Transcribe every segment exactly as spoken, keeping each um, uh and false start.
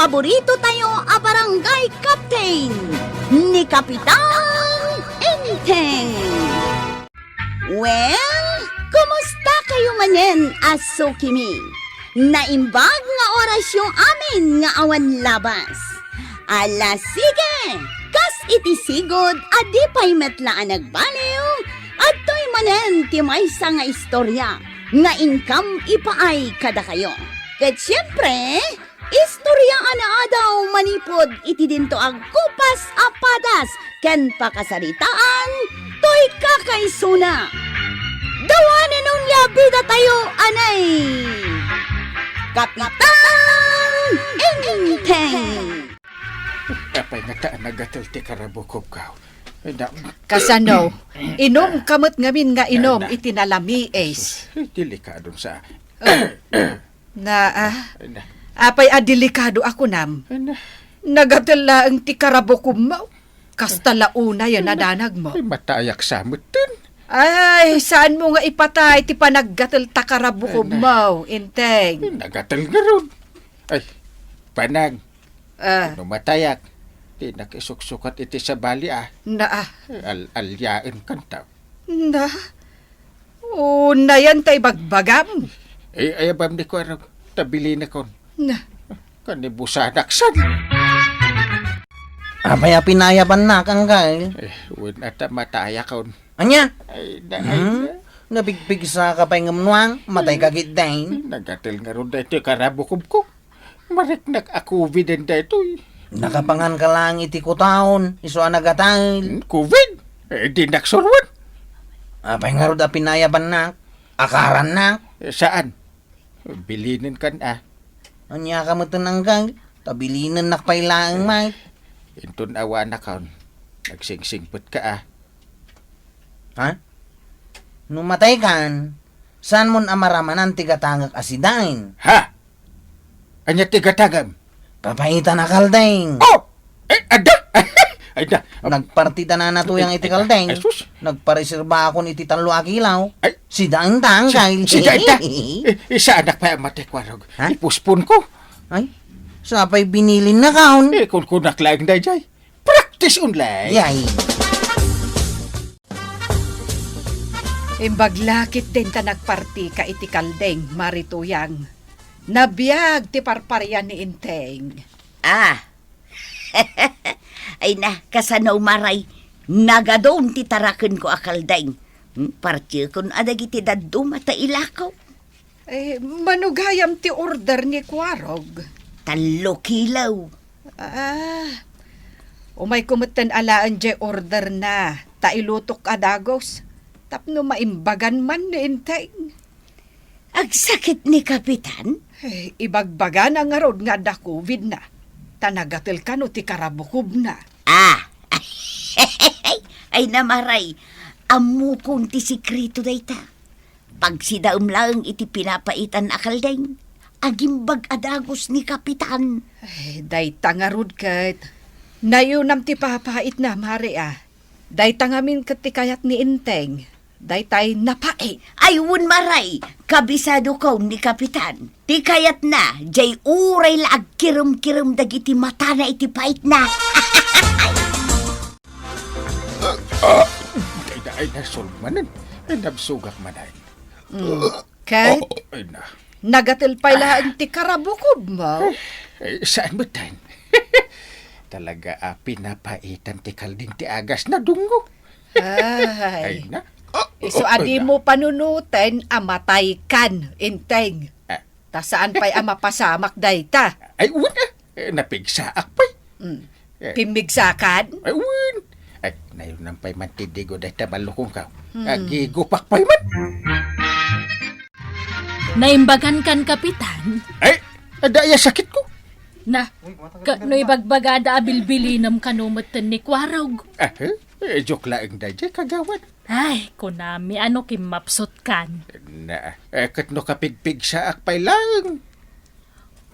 paborito tayo a barangay captain, ni Kapitan Enteng. Well, kumusta kayo manen a sukimi? Naimbag nga orasyo amin nga awan labas. Ala, sige! Kas iti sigud a di pay met la a nagbaliw, adtoy manen ti maysa nga istorya nga inkam ipaay kadakayo. Ket siempre, istorya a naadaw manipud iti dinto a gupas a padas ken pakasaritaan toy kakaisuna. Dawanen onia bidatayo, anay! Kapitan Enteng! Apay ngata a nagatel ti karabukobko? Ay, na- Kasano? Inumka met ngamin nga inum Ay, na- iti nalamiis. Sus, delikadon sa- Na, ah, Ay, na- apay a delikado a kunam? Ay, na- Nagatel laeng ti karabukobmo. Kasta la unay a nadanagmo. Ay, matayak sa metten. Ay, saanmo nga ipatay ti panaggatel ta karabukobmo, Ay, na- Enteng? Ay, nagatel ngarud. Ay, Panang, Ah, no matayak, dinak isuksukat iti sabali, ah. Na, ah. Al-, alyaen kanta. Na? O, nayan tay bagbagam? Eh, ayabam ni Kuarog, tabilinakon. Na. Kanibusanak san. Apay a pinayabannak, anggal? Eh, wen ata matayakon. Anya? Ay, da-, ay, Hmm? da- Nabigpigsa ka pay ngem nuang, matay ka gitdeng. Nagatel ngarud daytoy karabukobko. Mariknak a COVID daytoy. Nakapangan ka lang iti kutaon, isu a nagatel. Hmm, COVID? Eh, di naksurwan. Apay ngarud a pinayabannak? Akarannak? Eh, saan? Bilinen kan, ah. Ania ka met, anggal? Ta bilinennak pay laeng, Mike. Inton awanakon, nagsingsingpet ka, ah. Ha? No matay kan, saan mon a maramanan ti gatangek a sidain? Ha? Ania ti gatangem? Papaitan a kaldeng. Oh! Eh, adda! Ay, da. Nagparti ta nana tuyang iti Ay, kaldeng. Ay, sus. Nagpareserba akon iti tallo a kilaw. Ay. Sidain ta, anggal. Sidain ta? Eh, saanak pay a matay, Kuarog. Ha? Ipuspon ko. Ay, sa pay binilinnakon. Eh, kunkunak laeng dayjay. Practice only. Yay. Imbag la ketdin ta nagparti ka iti kaldeng, Mari Tuyang. Nabiag ti parparian ni Enteng. Ah. Ay na, kasano, Maray? Nagadun ti tarakenko a kaldeng. Hmm, partiekon a dagiti dadduma ta ilako. Eh, mano gayam ti order ni Kuarog? Tallo kilo. Ah, umayko metten alaen jay order na, ta ilutok a dagus, tapno maimbagan man ni Enteng. Agsakit ni Kapitan? Eh, ibagbagana ngarud nga adda COVID na, ta nagatel kano ti karabukobna. Ah! Ay, na, Maray, ammokon ti sekreto dayta. Pagsidaem laeng iti pinapaitan a kaldeng, agimbag a dagus ni Kapitan. Ay, dayta ngarud ket. Nayunam ti papaitna, Mari, a. Dayta ngamin ket ti kayat ni Enteng. Daytay napait. Ay, wen, Maray, kabisadokon ni Kapitan. Ti kayatna, jay uray la agkiremkirem dagiti matana iti paitna. Ah, ay, ay, nasulmanen. Ay, nabsugak man ay. Mm. Ket, Oh, ay, na. nagatel pay laeng ti karabukobmo. Eh, saan metten? Talaga a pinapaitan ti kalding ti agas na dungo. Ay. Ay, na. Isu a Ay, di na. mo panunoten a matay kan, Enteng. Ah. Ta saan pay a mapasamak dayta. Ay, wen, ah. Eh, napigsaak pay. Mm. Eh. Pimmigsakan? Ay, wen. Ay, nayunam pay man ti digo dayta, malukong ka. Hmm. Agigupak pay man. Naimbagan kan, Kapitan? Ay, adda aya sakit ko. Na, ka-, no ibagbagada a bilbilinem kano metten ni Kuarog. Ah, eh? Eh, joke laeng dayjay, kagawad. Ay, kunami, ano kimmapsut kan? Na, eh, ket no kapigpigsaak pay laeng.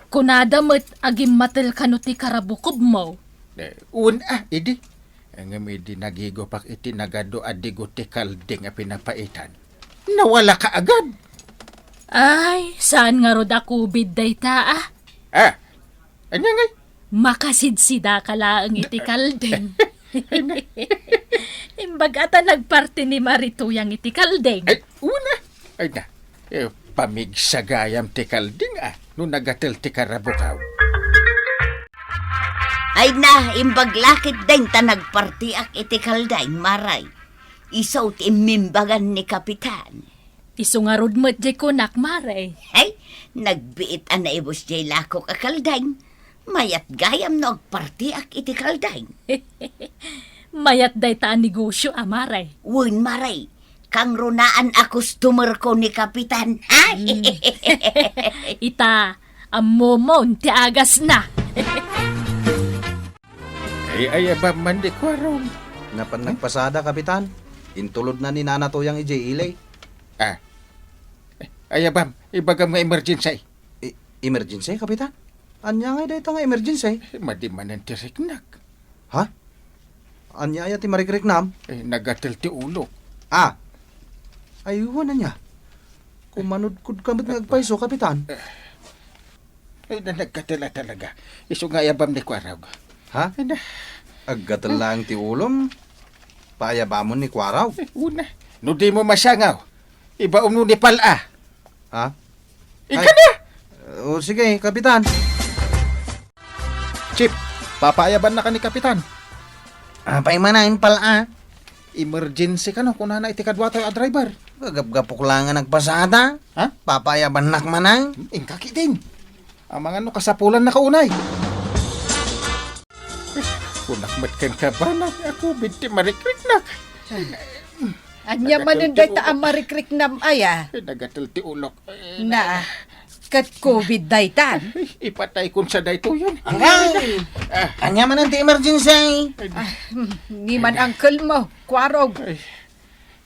Kunada met a gimmatel kano ti karabukobmo. Eh, un-, ah, idi. Ngem idi nagigupak iti nagadu a digo ti kalding a pinapaitan, nawala ka agad. Ay, saan ngarud a COVID dayta, ah? Ah, ania ngay? Makasidsidaka laeng iti kalding. Imbag a ta nagparti ni Mari Tuyang iti kalding. Ay, una. Ay na. Eh, pamigsagayam ti kalding, ah. No nagatel ti karabukaw. Ay na, imbag la ketdin ta nagpartiak iti kalding, Mari. Isu ti immimbagan ni Kapitan. Isu ngarud met diay kunak, Mari. Ay, nagbiit a naibus diay lakok a kalding. Mayat gayam no agpartiak iti kalding. Mayat dayta a negosio a, Mari. Wen, Mari, kangrunaan a customer ko ni Kapitan. Ay! Mm. Ita, ammomon ti agasna. Ay, ayabam man ni Kuarog. Napan nagpasada, Kapitan. Intulodna ni Nana Tuyang idiay ili. Ah. Ayabam, ibagam nga emergency. E-, emergency, Kapitan? Ania ngay dayta nga emergency? Madi manen ti riknak. Ha? Ania aya ti marikriknam? Eh, nagatel ti ulok. Ah! Ay, wen ania? Kumanudkodka met nga agpayso, Kapitan. Eh, na, naggatel a talaga. Isu nga ayabam ni Kuarog. Ha? Ay na. Aggatel laeng ti ulom? Paayabamon ni Kuarog? Eh, una. No dimo masangaw, ibaonmo ni Pal-a. Ha? Ika na! O, sige, Kapitan. Chief, papaayabannaka ni Kapitan. Apay manen, Pal-a? Emergency kano, kunana iti kaduatayo a driver. Gagapgapok laeng nga nagpasada. Ha? Papaayabannak manen? Inka ketdin. Amangan no kasapulannaka unay. Kunak met kenka, banag a COVID ti marikriknak. Ania manen dayta a marikriknam aya? Nagatel ti ulok. Na, ket COVID dayta? Ipataykon sa daytoyen. Angkay! Ah. Ania manen ti emergency? Ah, mm, ni man uncle mo, Kuarog. Ay.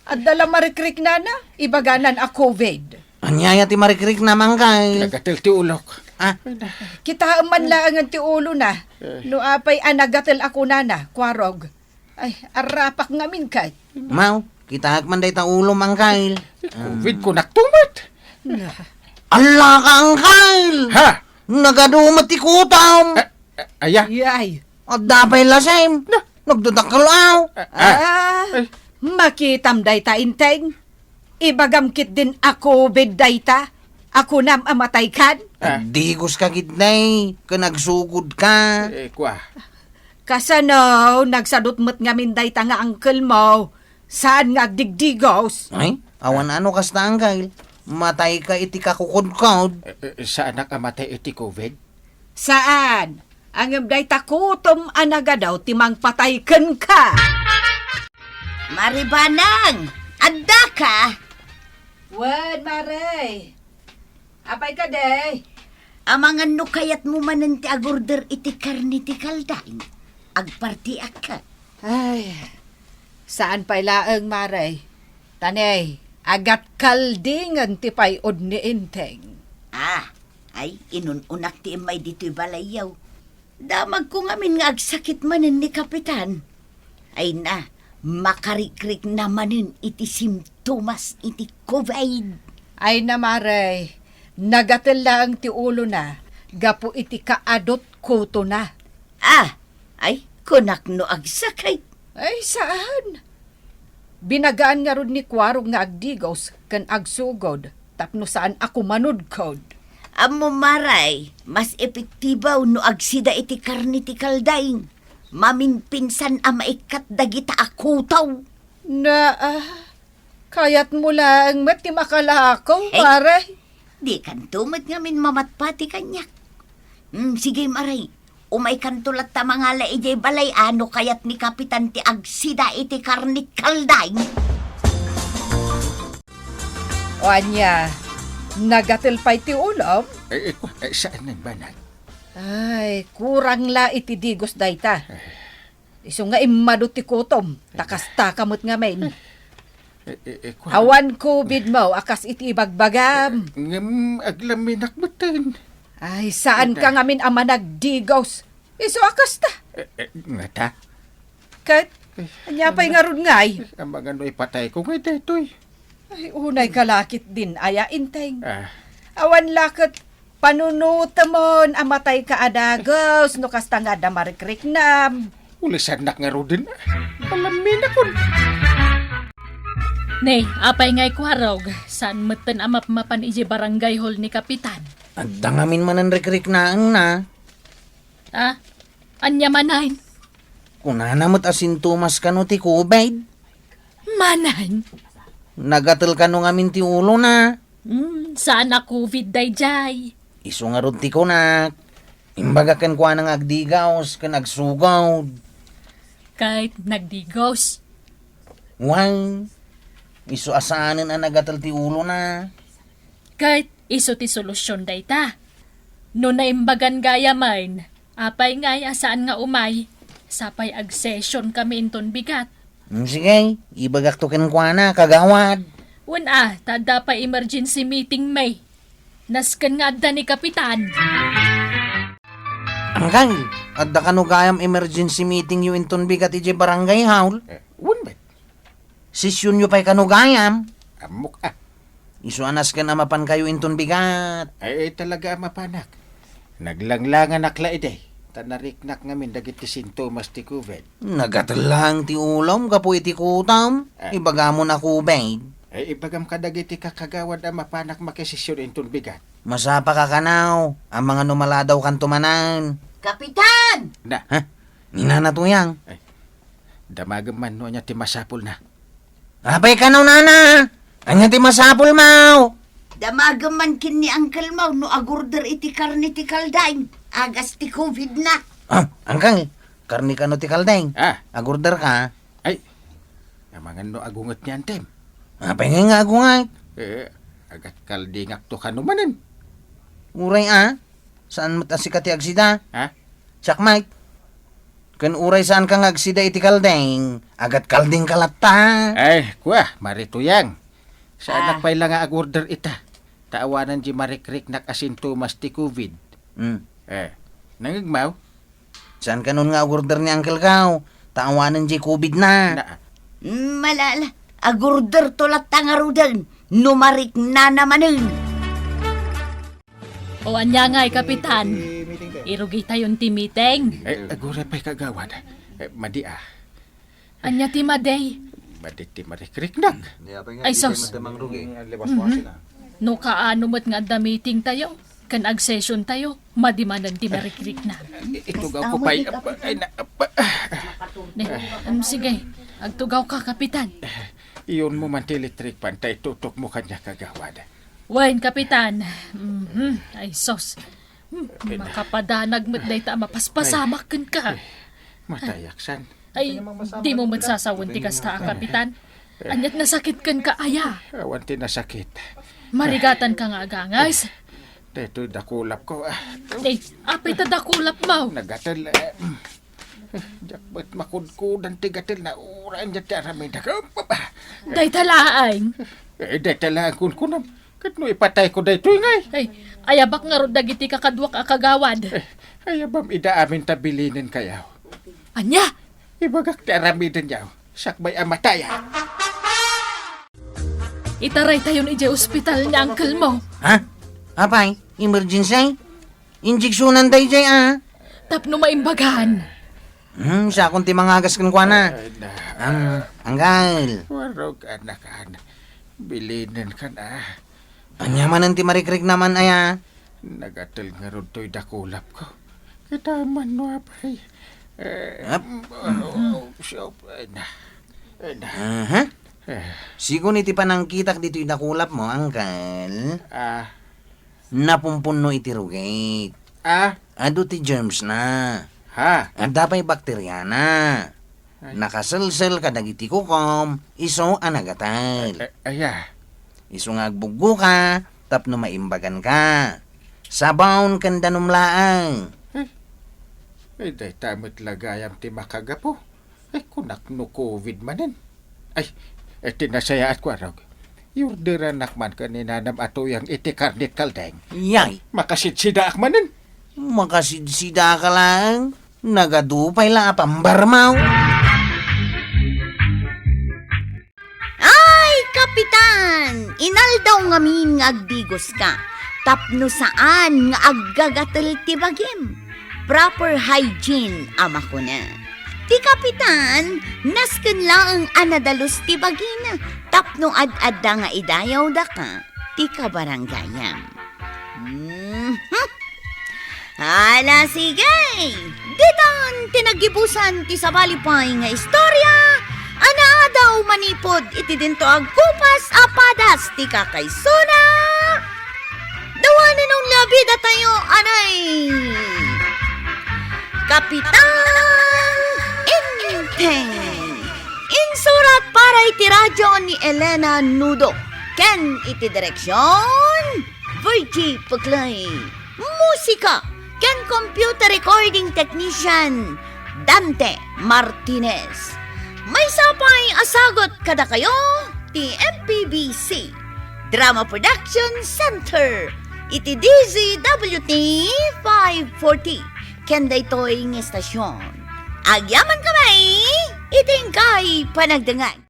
Adda la marikriknana, ibaganan a COVID. Ania aya ti marikriknam, angkay? Nagatel ti ulok. Ah. Kitaem man laengen ti ulona. Eh. No apay a nagatel a kunana, Kuarog. Ay, arrapak ngamin kay. Maw, kitaek man dayta ulom, angkay. COVID, kunak to met. Na. Alla ka, angkay! Ha? Nagadu met ti kutom. Ah, ah, aya? Yay. Adda pay lasem. Na. Nagdadakkel, aw. Ah, ah. Ah, ay. Makitam dayta, Enteng. Ibagam ketdin a COVID dayta, a kunam a mataykan? Ah. Agdigoska ketdi, ken agsugodka. Eh, kua. Kasano, nagsadut met ngamin dayta nga uncle mo, saan nga agdigdigos? Ay, awan a no kasta, uncle. Matayka iti kakukodkod. Eh, eh, saanak a matay iti COVID? Saan? Ngem dayta kutom a nagadu ti mangpatay kenka. Mari Banang, addaka? Wen, Mari. Apay kadi? Amangan no kayatmo manen ti agorder iti karne ti kalding. Agpartiak ket. Ay, saan pay laeng, Mari. Ta ne, agat kaldingen ti pay-od ni Enteng. Ah, ay, inun-unak ti immay ditoy balayyo. Damagko ngamin nga agsakit manen ni Kapitan. Ay na, makarikrikna manen iti simptomas iti COVID. Ay na, Mari, nagatel laeng ti ulona gapu iti kaadut kutona. Ah, ay, kunak no agsakit. Ay, saan. Binagaan ngarud ni Kuarog nga agdigos ken agsugod tapno saan a kumanudkod. Ammom, Mari, mas epektibo no agsida iti karne ti kalding. Maminpinsan a maikkat dagita a kutom. Na, ah, kayatmo laeng met ti makalako, eh, Mari. Dikanto met ngamin mamatpati kaniak. Mm, sige, Mari. Umaykanto latta mangala idiay balay a no kayat ni Kapitan ti agsida iti karne ti kalding. O ania, nagatel pay ti ulom? Eh, eh, kua, eh, saan nang banag? Ay, kurang la iti digos dayta. Isu nga immadu ti kutom, ta kastaka met ngamin. Eh, eh, eh, kua. Awan COVID mo a kas iti ibagbagam. Eh, ngem aglaminak metten. Ay, saan ka ngamin a managdigos. Isu a kasta. Eh, eh, ngata? Ket, eh, ania pay ngarud ngay? Eh, amangan no ipatayko ngay daytoy. Ay, unay ka la ketdin aya, Enteng. Ah. Awan la ket Panunotemon a matayka a dagus no kasta nga adda marikriknam. Ulisannak ngaruden. Alamminakon. Ne, apay ngay kuarog, saan metten a mapmapan idiay barangay hall ni Kapitan? Adda ngamin manen rikriknaenna. Ah, ania manen? Kunana met a sintomas kano ti COVID. Manen? Nagatel kano ngamin ti ulona. Hmm, saan a COVID daydiay. Isu ngarud ti kunak. Imbagak kenkuana nga agdigaus ken agsugod. Ket nagdigaus? Wen, isu a saanen a nagatel ti ulona. Ket isu ti solusion dayta. No naimbagan gayamen, apay ngay a saan nga umay, sapay ag-session kami inton bigat. Mm, sige, ibagakto kenkuana, kagawad. Wen a, ta adda pay emergency meeting, May. Nasken nga adda ni Kapitan. Angkal, adda kano gayam emergency meeting yo inton bigat idiay barangay hall? Eh, wen met. Session yo pay kano gayam? Ammok a. Isu a nasken a mapan kayo inton bigat. Ay, ay, talaga a mapanak. Naglanglanganak la idi, ta nariknak ngamin dagiti sintomas ti COVID. Nagatel lang ti ulom gapu iti kutam. Ah. Ibagam a COVID. Ay, ibagam kadagiti kakagawad a mapanak makisession inton bigat. Masapaka kanaw, amangan no maladaw kanto manen. Kapitan! Na. Ha? Ni Nana Tuyang. Ay, damagem man no ania ti masapulna. Apay kano, Nana? Ania ti masapulmo? Damagem man ken ni Uncle Mau no agorder iti karne ti kaldeng. Agas ti COVID na. Ah, Uncle, karne kano ti kaldeng? Ah. Agorder ka? Ay, amangan no agunget ni Antem. Apay ngay nga agunget? Eh, agat kaldingakto kano manen. Uray a, saan met a sika ti agsida? Ha? Siak met. Ken uray saanka nga agsida iti kaldeng, agat kaldingka latta. Ay, kua, Mari Tuyang. Saanak Ah. pay la nga agorder ita. Ta awanen di marikriknak a sintomas ti COVID. Hmm. Eh, nangngegmo? Saan kanon nga agorder ni Uncle Kao? Ta awanen di COVID na. Na. Malala, agorder to latta ngaruden. No mariknana manen. O ania ngay, Kapitan? Irugitayon ti meeting. Eh, aguray pay kagawad. Eh, madi a. Ania ti madi? Madi ti marikriknak. Ay, sus. Mhm. No kaano met nga adda meeting tayo, ken ag-session tayo, madi manen ti marikriknak. I-, itugaw ko pay. Ay, na, apa. Ne, em, sige, agtugaw ka, Kapitan. Iyon mo man ti electric fan, ta itutok mo kanya kagawad. Wen, Kapitan. Mhm. Ay, sus. Hmm, makapadanag met dayta a mapaspasamak kenka. Ay, matayak san. Ay, di mo met sasawen ti kasta a, Kapitan. Aniat nasakit kenka aya? Awan ti nasakit. Marigatanka nga agangas? Daytoy dakulap ko, ah. Ay, apay ta dakulap mo? Nagatel, eh. Diak met makudkudan ti gatel na uray ania ti aramidek. Dayta laeng. Eh, dayta laeng kunkunam. Ket no ipatayko daytoy ngay. Ay, ayabak ngarud dagiti kakaduak a kagawad. Eh, ayabam ida amin ta bilinenkayo. Ania? Ibagak ti aramidenyo. Sakbay a matayak. Itaraytayon idiay ospital ni uncle mo. Ha? Apay, emergency? Injeksionan daydiay a. Tapno maimbagan. Hmm, siakon ti mangagas kenkuana. Ay, na. Am, anggal. Warog, anak, anak. Bilinenkan a. Ania manen ti marikriknam aya? Nagatel ngarud toy dakulap ko. Kita man no apay. Eh, Ap- oh, oh, siya, ay na. Ay na. Aha. Eh. Sigun iti panangkitak ditoy dakulap mo, anggal. Ah. Napumpunno iti rugit. Ah? Adu ti germs na. Ha? Adda pay bakterya na. Ay. Nakaselsel kadagiti kukom, isu a nagatel. Eh, eh, aya. Isu nga agbuggoka, tapno maimbaganka. Sabon ken danum laeng. Eh, eh, dayta met la gayam ti makagapu. Ay, kunak no covid manen. Ay, eh, ti nasayaat ko, arog. Iorderanak man ken ni Nanam a Tuyang iti karnit kaldeng. Yay! Makasidsidaak manen. Makasidsidaka laeng. Nagadu pay la a pambarmaw. Ay, Kapitan! Inaldaw ngamin nga agdigoska. tapno saan nga aggagatel ti bagim. Proper hygiene a makuna. Ti kapitan, nasken laeng a nadalus ti bagina tapno ad-adda nga idayawdaka ti kabaranggayam. Mhm. Ala, sige! Ditan ti naggibusan ti sabali pay nga istorya a naadaw manipud iti dinto agkupas a padas ti kakaisuna. Dawanen onla bidatayo, anay! Kapitan Enteng. Insurat para iti radyo ni Elena Nudo ken iti direksion, Virgie Puclay. Musika ken computer recording technician, Dante Martinez. Maysa pay a sagut kadakayo ti M P B C Drama Production Center iti D Z W T five forty ken daytoy nga estasion. Agyamankami iti inkay panagdengngeg.